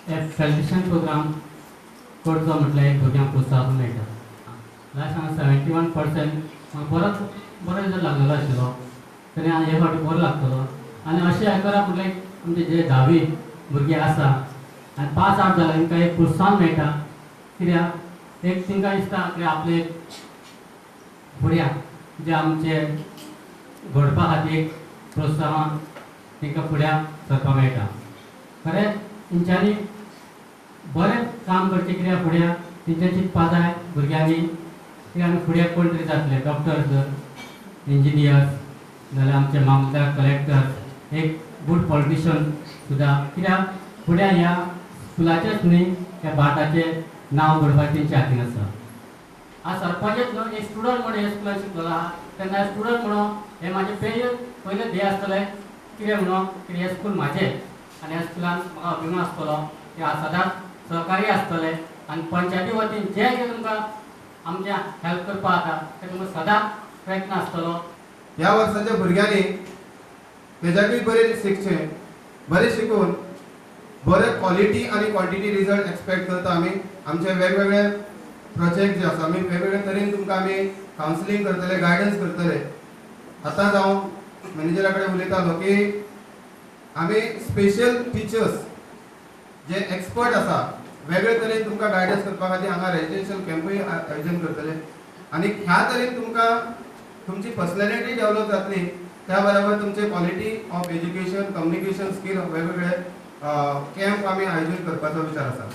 एक felicitation programme करचो म्हटल्यार एक भुरग्यांक प्रोत्साहन मेळटा. लास्ट हांगा 71% म्हाका बरोच बरो रिजल्ट लागलेलो आशिल्लो, तरी हे फावटी बरो लागतलो. आनी अशें हें करप म्हटल्यार आमचे जे धावी भुरगे आसा आनी पास आवट जाल्यार तांकां एक प्रोत्साहन मेळटा, कित्याक एक तांकां दिसता की आपले फुड्या जे आमचे घडपा खातीर एक प्रोत्साहन तांकां फुड्या सरपाक मेळटा. खरें तेंच्यांनी बरें काम करचें, कित्याक फुड्या तेंच्या चिंतपा जाय भुरग्यांनी की आमी फुड्याक कोण तरी जातले, डॉक्टर्स, इंजिनियर्स, जाल्यार आमचे मामलदार, कलेक्टर्स, एक गूड पॉलिटिशियन सुद्दां, कित्याक फुड्या ह्या स्कुलाचेच न्ही ह्या भारताचें नांव घडोवपाचें तेंच्या हातीन आसा. आज सरपंचच न्हू, एक स्टुडंट म्हणून हे स्कुलान शिकलेलो आहा, तेन्ना स्टुडंट म्हणून हे म्हाजें पयलें ध्येय आसतलें, कितें म्हणून की हें स्कूल म्हाजें आनी ह्या स्कुलान म्हाका अभिमान आसतलो की हांव सदांच सहकारी आसतलें आनी पंचायती वतीन जें कितें तुमकां आमचें हेल्प करपाक जाता तें तुमकां सदांच प्रयत्न आसतलो. ह्या वर्साच्या भुरग्यांनी तेज्याकूय बरें शिकचें, बरें शिकून बरे क्वॉलिटी आनी क्वॉन्टिटी रिजल्ट एक्सपेक्ट करता आमी. आमचे वेगवेगळे प्रोजेक्ट जे आसा, आमी वेगवेगळे तरेन तुमकां आमी कावन्सिलींग करतले, गायडन्स करतले. आतांच हांव मॅनेजरा कडेन उलयतालो की आमी स्पेशल टिचर्स जे एक्सपर्ट आसा वेगळे तरेन तुमकां गायडन्स करपा खातीर हांगा रेजिडेन्शियल कॅम्पूय आयोजन करतले आनी ह्या तरेन तुमकां तुमची पर्सनॅलिटी डेव्हलप जातली, त्या बरोबर तुमचे quality of education, communication skill, वेगवेगळे कॅम्प आमी आयोजन करपाचो विचार आसा.